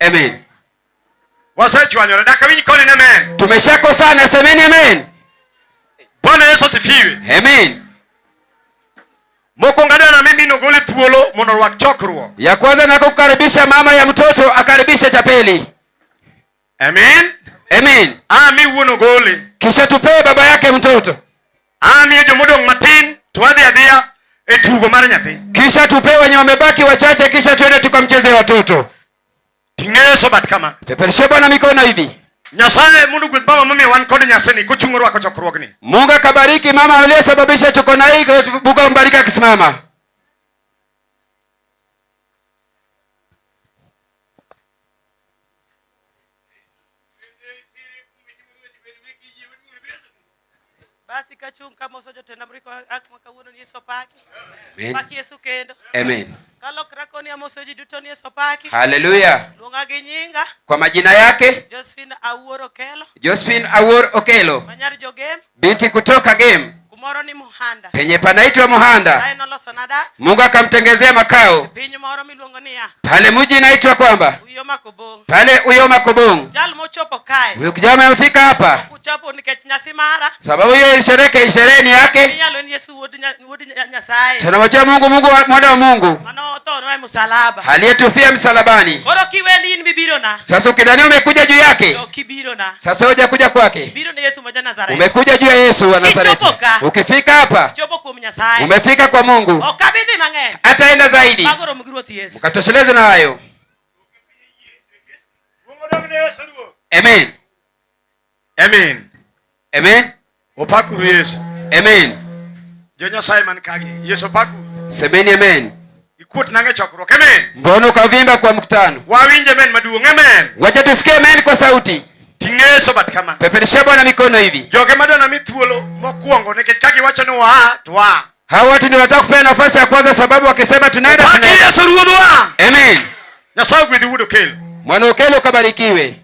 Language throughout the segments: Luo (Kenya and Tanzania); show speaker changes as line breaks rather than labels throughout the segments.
Amen.
Wasechwanyore dak awinj koni ni amen.
Tumeshakosana, semeni amen.
Bwana Yesu asifiwe.
Amen.
Mokwongo adwa na mimi nogole thuolo mondo orwak chokruok.
Ya kwanza nakukaribisha mama ya mtoto akaribishe chapeli.
Amen.
Amen.
Ami wuon ogole.
Kisha tupee baba yake mtoto.
Amiyo jomodong' matin to wadhi adhiya e tugo mar nyathi.
Kisha tupee wenye wamebaki wachache, kisha tuende tukamcheze watoto.
Ting'ne Yesu bat kama.
Peperushe Bwana mikono hivi.
Nyasaye mondo ogwedh mama momiyo wan kod nyasini kochung' orwako chokruogni.
Mungu akabariki mama aliyesababisha tuko na hii, Mungu ambariki akisimama.
Basi kachung' kamoso jotenda mriko ak ma kawuono ni Yesu opaki.
Amen.
Pak Yesu kendo.
Amen.
Kalokra koni amoso ji duto ni Yesu opaki.
Haleluya.
Luonga gi nyinga
Kwa majina yake
Josephine Awuor Okelo
Josephine Awuor Okelo,
manyar jogem
binti kutoka Game
kumoro ni Muhanda.
penye panaitwa Muhanda.
Nyasaye nolosona dak
Mungu akamtengezea makao
piny moro miluongo niya
pale mji inaitwa kwamba
Uyoma Kobong.
pale Uyoma Kobong.
Jal mochopo kae
Huyu kijana amefika hapa
kuchopo nikech nyasi mara
sababu hiyo sherehe sherehe ni yake.
inyalo ni Yesu wuod wuod Nyasaye
Tunamwachia Mungu, Mungu mwana wa Mungu
mano othonwa e musalaba.
aliyetufia msalabani.
Koro kiwendi in mibirona
Sasa ukidhania umekuja juu yake,
to ok ibirona.
sasa hujakuja kwake,
Ibiro ne Yesu ma ja-Nazareth.
umekuja juu ya Yesu wa Nazareti.
Kichopo ka.
Ukifika hapa,
Chopo kuom Nyasaye.
umefika kwa Mungu,
Ok abi dhi mang'eny.
hataenda zaidi,
Mago rom gi Ruoth Yesu.
ukatoshelezwa na hayo. Amen.
Amen.
Amen.
Opakuru Yesu.
Amen.
Jo Nyasaye man kagi. Yesu opaku.
Semeni amen.
Ikuot nang'e chokruok. Amen.
Mbona ukavimba kwa mkutano?
Wawinj amen maduong'. Amen.
Wacha tusikie amen kwa sauti.
Ting'ne Yesu bat kama.
Peperusha Bwana mikono hivi.
Joge madwa mi thuolo mokwongo nikech ka giwacho ni waa to waa.
Hawa watu ndio wanataka kupewa nafasi ya kwanza, sababu wakisema tunaenda
Paki
tunaenda.
Yesu ruodhwa.
Amen.
Nyasaye ogwedhi wuod Okelo.
Mwana Okelo kabarikiwe.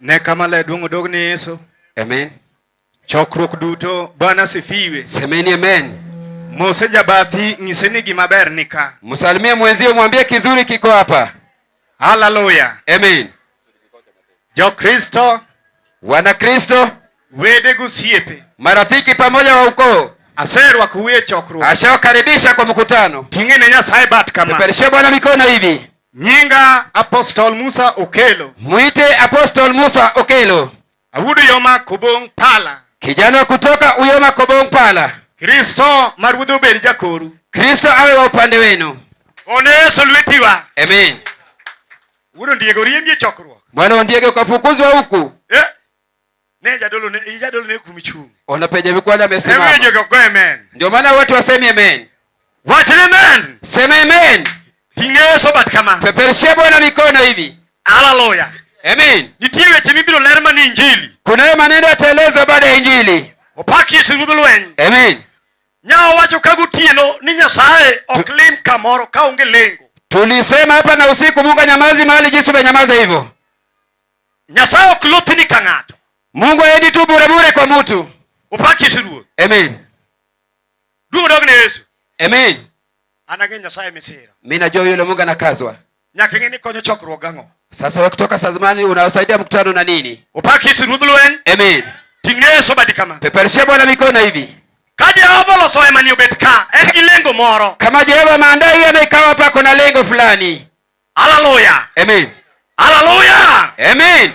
Ne kama ler duong' odog ne Yesu.
Amen.
Chokruok duto Bwana sifiwe.
Semeni amen.
Mose jabathi nyise ni gima ber ni ka.
Msalimie mwenzio, mwambie kizuri kiko hapa.
Haleluya.
Amen.
Jokristo,
Wana Kristo,
wede gosiepe,
marafiki pamoja wa ukoo,
aserwakou e chokruok.
ashawakaribisha kwa mkutano.
Ting'e ne Nyasaye bat kama.
Peperushe Bwana mikono hivi.
Nyinga Apostle Musa Okelo.
Mwite Apostle Musa Okelo,
Awuod Uyoma Kobong' Pala.
kijana kutoka Uyoma Kobong Pala.
Kristo ma Ruodh obed jakoru.
Kristo awe wa upande wenu.
Gone Yesu lwetiwa.
Amen.
Wuod Ondiego oriembi e chokruok.
Bwana Ondiege ukafukuzwa huku.
Eh? Ne jadolo ne jadolo ne kumichung'.
Ona penye mikwani amesimama.
Emomiyo jogi ok go amen.
Ndio maana watu wasemi amen.
Wachne amen.
Sema amen.
Ting'ne Yesu bat kama.
Peperushe Bwana mikono hivi.
Haleluya.
Amen.
Nitie weche mibiro ler manie Injili.
Kunayo maneno yataelezwa baada ya Injili.
Opak Yesu Ruodh lweny.
Amen.
Nyawa wacho ka gotieno ni Nyasaye ok lim kamoro ka onge lengo.
Tulisema hapa na usiku Mungu anyamazi mahali jinsi umenyamaza hivyo.
Nyasaye ok lothni ka ng'ato.
Mungu haendi tu bure bure kwa mtu.
Opak Yesu Ruoth.
Amen.
Duong' dog ne Yesu.
Amen.
An ang'e Nyasaye misiro.
Mimi najua yule Mungu anakazwa.
Nyaka ing'e ni konyo chokruok gang'o.
Sasa wewe kutoka saa zamani unawasaidia mkutano na nini?
Opak Yesu Ruodh lweny.
Amen.
Ting'ne Yesu badi kama.
Peperushia Bwana mikono hivi.
Ka Jehova oloso hema ni obet ka, en gi lengo moro.
Kama Jehova ameandaa hii hema ikawa hapa kuna lengo fulani.
Haleluya.
Amen.
Haleluya.
Amen.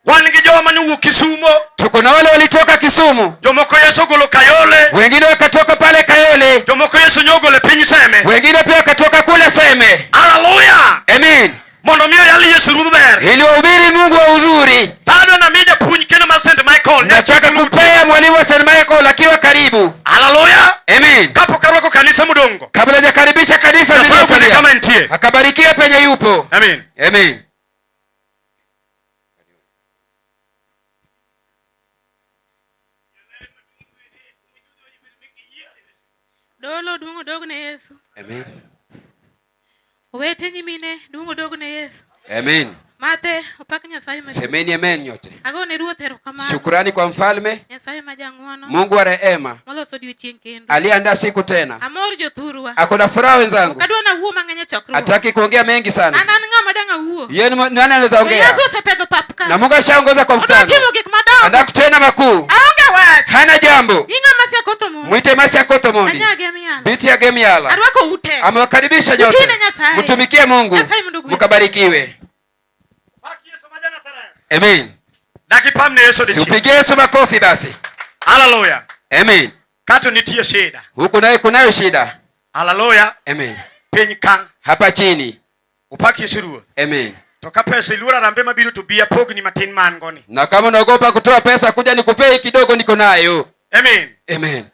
Wan gi joma nowuok Kisumo.
Tuko na wale walitoka Kisumu.
Jomoko Yesu ogolo Kayole.
Wengine wakatoka pale Kayole.
Jomoko Yesu nyogolo e piny Seme.
Wengine pia wakatoka kule Seme.
Haleluya.
Amen.
Mondo mi oyal Yesu Ruodh ber.
Ili wahubiri Mungu wa uzuri.
Bado na mi japuonj kendo mar St. Michael.
Nataka kupea mwalimu wa St. Michael akiwa karibu.
Haleluya.
Amen.
Kapok arwako kanisa modong'go.
Kabla hajakaribisha kanisa
Nyasaye ogwedhe
zilizosalia.
kama entie.
Akabarikiwe penye yupo.
Amen.
Amen.
Dolo duong' odog ne Yesu.
Amen.
Owete nyimine duong' odog ne Yesu.
Amen.
Mathe opak Nyasaye maduong'.
Semeni amen nyote.
Agone Ruoth erokamano.
Shukurani kwa mfalme
Nyasaye ma jang'wono
Mungu wa rehema
moloso odiochieng' kendo.
aliyeandaa siku tena.
Amor jothurwa.
Ako na furaha wenzangu,
Ok adwa nawuo mang'eny e chokruok.
hataki kuongea mengi sana.
An an ng'ama dang' awuo.
Yeye ni nani anaweza
To
ongea?
Yesu osepedho pap ka.
Na Mungu ashaongoza kwa
Odwa
mkutano,
timo gik madongo.
anataka kutenda makuu,
Aonge wach.
hana jambo.
Nyinga Masia Kotomondi.
Mwite Masia Kotomondi,
Anyage mialo.
binti ya Gemiala,
Arwako ute.
amewakaribisha nyote,
Mtine Nyasaye.
mtumikie Mungu,
Nyasaye mondo ogwedhu.
mkabarikiwe.
Pak Yesu ma ja-Nazareth.
Amen.
Dak ipam ne Yesu dichiel.
Siupigie Yesu makofi basi.
Haleluya.
Amen.
Kato nitie shida.
Huku naye kunayo shida.
Haleluya.
Amen.
Piny ka
Hapa chini.
opak Yesu Ruoth.
Amen.
To ka pesa iluoro arambe mabiro to bi apogni matin ma an go ni.
Na kama unaogopa kutoa pesa, kuja nikupei kidogo niko nayo.
Amen.
Amen.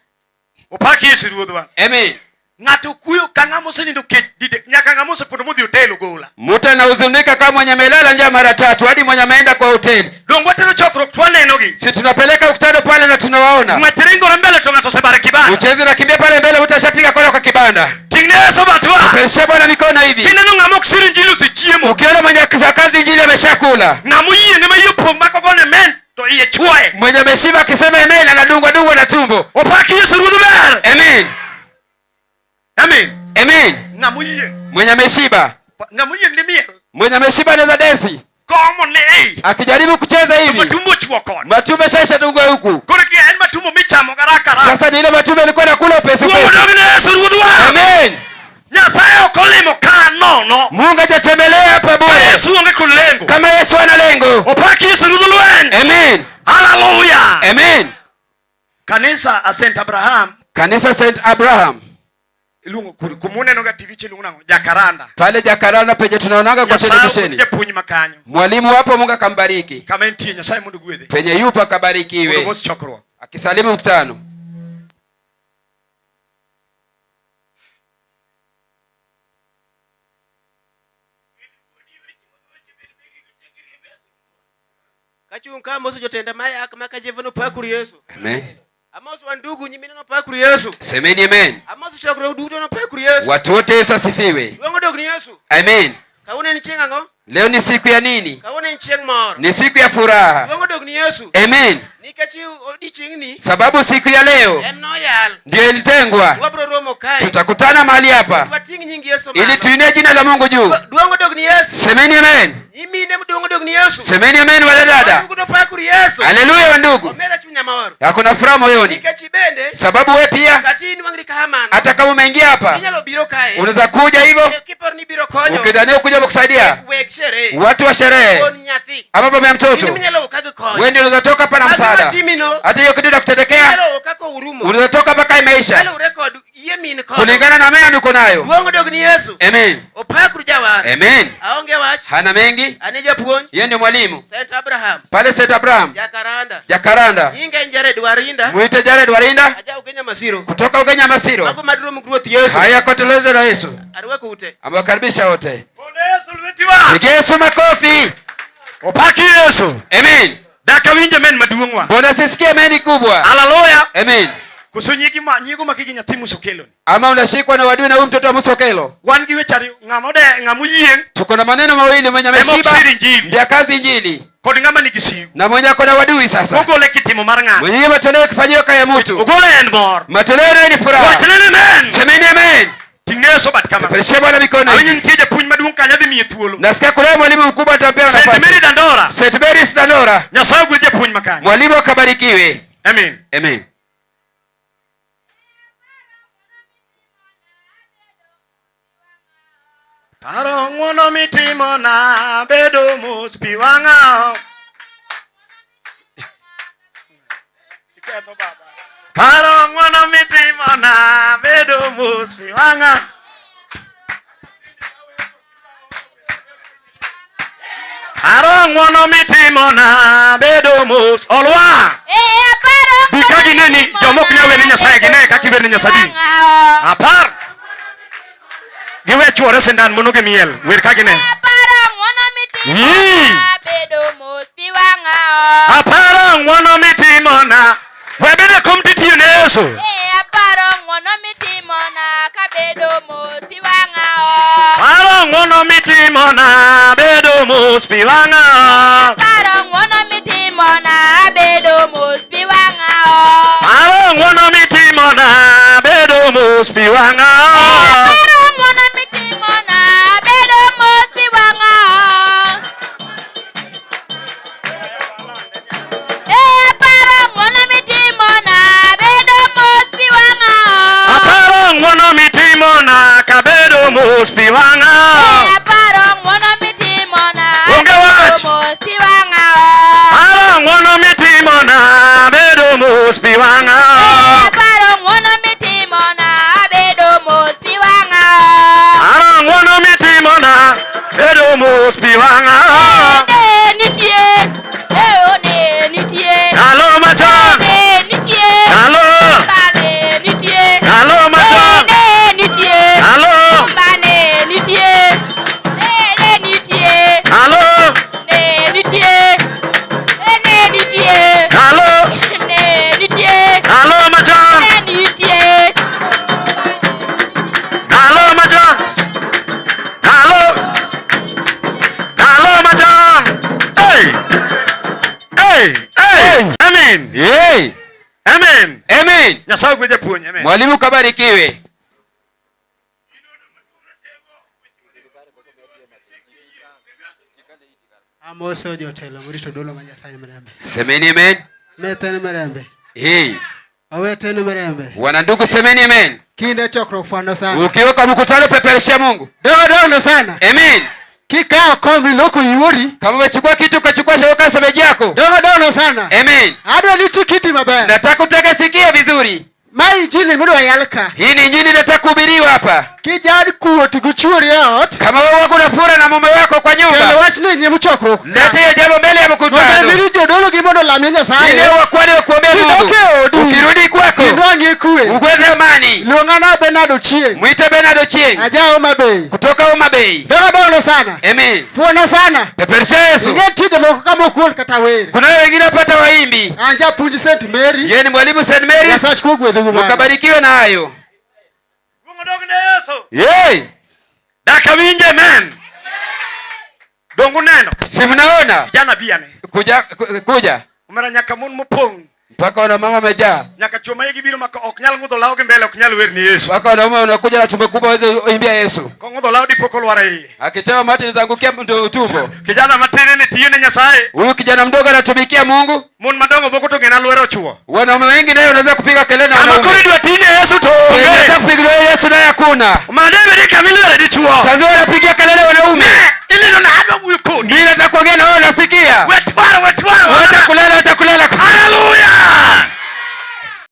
Opak Yesu Ruodhwa.
Amen.
Ng'ato kuyo ka ng'ama osenindo kech didek nyaka ng'ama osepondo modhi hotel ogola.
Mtu anahuzunika kama mwenye amelala njaa mara tatu hadi mwenye ameenda kwa hoteli.
Donge watero chokruok to wanenogi.
Si tunapeleka mkutano pale na tunawaona.
Ng'wech ringore mbele to ng'ato osebare kibanda.
Uchezi nakimbia pale mbele, mtu ashapiga kona kwa kibanda.
Ting'ne Yesu batwa.
Pelesha Bwana mikono hivi.
Kineno ng'ama ok sir injili osechiemo.
Ukiona mwenye kazi injili ameshakula,
Ng'ama oyieng' ema iye opong' ma kogone men to iye chwoye.
mwenye ameshiba akisema amen anadungwa dungwa na tumbo.
Opak Yesu Ruodh ber.
Amen.
Amen.
Amen.
Ng'ama oyieng'.
Mwenye ameshiba,
Ng'ama oyieng' ni miel.
mwenye ameshiba anaweza densi.
Gomo ne ei.
Akijaribu kucheza
To
hivi,
matumbo ochwo koni.
matumbo shaisha dungwa huku.
Koro kia en matumbo michamo garaka haraka.
Sasa ni ile matumbo alikuwa nakula upesi
Duong'
upesi.
odog ne Yesu Ruodhwa.
Amen.
Nyasaye ok olimo ka nono.
Mungu hajatembelea hapa
Ka
bure.
Yesu onge kod lengo.
Kama Yesu ana lengo.
Opak Yesu Ruodh lweny.
Amen.
Haleluya.
Amen.
Kanisa a St. Abraham
Kanisa St. Abraham
iluongo kumuneno ga TV chiluongo nang'o? Jacaranda.
pale Jakaranda penye tunaonaga kwa
Nyasaye ogwedh
televisheni.
japuonj makanyo.
Mwalimu wapo, Mungu akambariki.
Kama entie Nyasaye mondo ogwedhe.
Penye yupo
Mondo
akabarikiwe.
omos chokruok.
Akisalimu mkutano.
Kachung' ka amoso jotenda mayak ma Kajevo nopakuru Yesu.
Amen.
Amoso wandugu nyimine nopakuru Yesu.
Semeni amen.
Amoso chokruok duto nopakuru Yesu.
Watu wote Yesu asifiwe.
Duong' odog ni Yesu.
Amen.
Kawuono en chieng' ang'o?
Leo ni siku ya nini?
Kawuono en chieng' mor.
Ni siku ya furaha.
Duong' odog ni Yesu.
Amen.
Nikech odiochieng'ni
Sababu siku ya leo
en noyal.
ndiyo ilitengwa.
Wabiro romo kae.
Tutakutana mahali hapa
Wating' nying Yesu
ili
malo.
tuinie jina la Mungu juu.
Duong' odog ni Yesu.
Semeni amen.
Nyimine duong' odog ni Yesu.
Semeni amen wale dada.
Wandugu nopakuru Yesu.
Haleluya wandugu.
Omera chunya mor.
Hakuna furaha moyoni.
Nikech ibende
Sababu we pia
kata inwang'ri kamano.
hata kama umeingia hapa
Inyalo biro kae.
unaweza kuja hivyo
Kiparo ni biro konyo.
ukidhania kuja kusaidia
Weg sherehe.
watu wa sherehe
Wuon nyathi.
ama baba ya
In
mtoto.
minyalo wuok ka gikonyo.
Wewe ndio unaweza toka hapa na
Magi
msaada.
matimino.
Hata hiyo kitu kutendekea
Inyalo wuok kaka urumo.
unaweza toka mpaka imeisha
Kaluwore kod yie min kodo.
kulingana na mema uko nayo.
Duong' odog ni Yesu.
Amen.
Opakuru jawar.
Amen.
Aonge wach.
Hana mengi,
An e japuonj.
yeye ndio mwalimu
St. Abraham.
pale St. Abraham
Jakaranda.
Jakaranda.
Nyinga en Jared Warinda.
Mwite Jared Warinda
Aja Ugenya Masiro.
kutoka Ugenya Masiro.
Mago madrom Ruoth Yesu.
Haya koteleze na Yesu.
Arwako ute.
Amewakaribisha wote.
Gone Yesu lwetiwa.
Pigie Yesu makofi.
Opak Yesu.
Amen.
Dak awinj amen maduong' wa.
Mbona sisikie ameni kubwa?
Haleluya.
Amen.
Koso nyigi ma nyigo ma kigi nyathi Musa okelo ni.
Ama unashikwa na wadui na huyu mtoto wa Musa Okelo.
Wan gi weche ariyo ng'ama ode ng'ama oyieng'
Tuko na maneno mawili, mwenye
ema ok
ameshiba
sir injili
ndiye kazi injili
kod ng'ama nigi sigu.
na mwenye ako na wadui sasa.
Ogole kitimo mar ng'ato.
Mwenye matoleo kifanyiwa kaya mtu.
Ogole en mor.
Matoleo nayo ni furaha.
Wachne ni amen.
Semeni amen.
Ting'ne Yesu bat kama.
Peleshe Bwana mikono.
Awinjo nitie japuonj maduong' kanyo dhi miye thuolo.
Nasikia kuna mwalimu mkubwa atapewa
St. Mary
nafasi.
Dandora.
St. Mary's Dandora.
Nyasaye ogwedh japuonj makanyo.
Mwalimu akabarikiwe.
Amen.
Amen.
Paro ng'wono mitimona bedo mos pi wang'a. Iketho baba. Paro ng'wono mitimona bedo mos pi wang'a. Paro ng'wono mitimona bedo mos olwa. Bi ka gineni jomok nyal wene Nyasaye gine kaka iwene Nyasaye. Apar. Giwe chuore sindan mondo gimiel. Wer ka gine. Yii. Aparo ng'wono mitimona. We bede kom titiyo ne Yesu. Paro ng'wono mitimona bedo mos pi wang'a.
Aparo ng'wono mitimona abedo mos pi wang'a.
Paro ng'wono mitimona bedo mos pi wang'a.
Aparo ng'wono mitimona abedo mos pi wang'a. Aparo ng'wono mitimona abedo mos pi wang'a.
Aparo ng'wono mitimona kabedo mos pi wang'a.
Aparo ng'wono mitimona
Onge
abedo
wach.
mos pi wang'a.
Paro ng'wono mitimona bedo mos pi wang'a.
Aparo ng'wono mitimona abedo mos pi wang'a.
Paro ng'wono mitimona bedo mos pi wang'a.
Ne nitie, ne nitie,
Ndalo machon,
ne nitie,
ndalo,
ba ne nitie,
ndalo machon,
ne nitie,
ndalo,
ba ne nitie, ne nitie,
ndalo,
ne nitie, ne nitie,
ndalo,
ne nitie,
ndalo machon,
ne nitie.
ndalo machon, ndalo, ndalo machon. Hey, hey, hey. Amen,
Hey.
amen.
Amen.
Nyasaye ogwedh japuonj, amen.
Mwalimu kabarikiwe.
Amoso jotelo morito dolo ma Nyasaye Mirembe.
Semeni amen.
Meten Mirembe.
Hey.
Owete ni Mirembe.
Wanandugu semeni amen.
Kinde chokruok fwando sana.
Ukiwa kwa mkutano peperishia Mungu.
Dogo dogo sana.
Amen.
Kikawo kom iloko yuori.
Kama umechukua kitu ukachukua shoka semeji yako.
Dogo dogo sana.
Amen.
Adwa ni chik iti maber.
Nataka utege sikia vizuri.
Ma injili midwa yal ka.
Hii ni injili nataka kuhubiriwa hapa.
Kijad kuot gi chuori e ot.
Kama wewe wako unafura na mume wako kwa
Kelo
nyumba,
wachni e nyim chokruok.
leta hiyo jambo mbele ya
Mondo
mkutano.
imiri jodolo gi mondo olamni
Ili
Nyasaye.
wakwale wakuombea
Kidok
Mungu.
e odi.
Ukirudi kwako,
Inwang'ie kwe.
ukwende amani.
Luongana Bernard Ochieng.
Mwite Bernard Ochieng
Aja Homa Bay.
kutoka Homa Bay.
Dogo dogo sana.
Amen.
Fuona sana.
Peperusha Yesu.
Ing'e nitie jomoko ka mok huol kata wer.
Kuna wengine hapa waimbi.
An japuonj St. Mary.
Yeye ni mwalimu St. Mary's.
Nyasach kogwedho gi mano.
Mkabarikiwe na hayo.
Duong' odog ne Yesu.
Yey!
Dak awinj amen. Donge uneno?
Si mnaona?
Kijana bi ane.
Kuja kuja.
Omera nyaka mon mopong'.
Mpaka wana mama wamejaa.
Nyaka chwo ma igi biro maka ok nyal ng'udho law gi mbele ok nyal wer ni Yesu.
Mpaka wanaume wanakuja na tumbo kubwa waweze imbia Yesu.
Kong'udho law dipo kolwar e iye.
Akitema mate nizangukia utumbo.
Kijana matin ni tiyo ne Nyasaye.
Huyu kijana mdogo anatumikia Mungu.
Mon madongo moko to ng'ena lwero chuo.
Wanaume wengi naye wanaweza kupiga kelele na
Kama
wanaume.
koro idwa tine Yesu to onge.
Wanataka kupiga Yesu naye hakuna.
Madebe di kama ilwere dichuo.
Sasa wanapiga kelele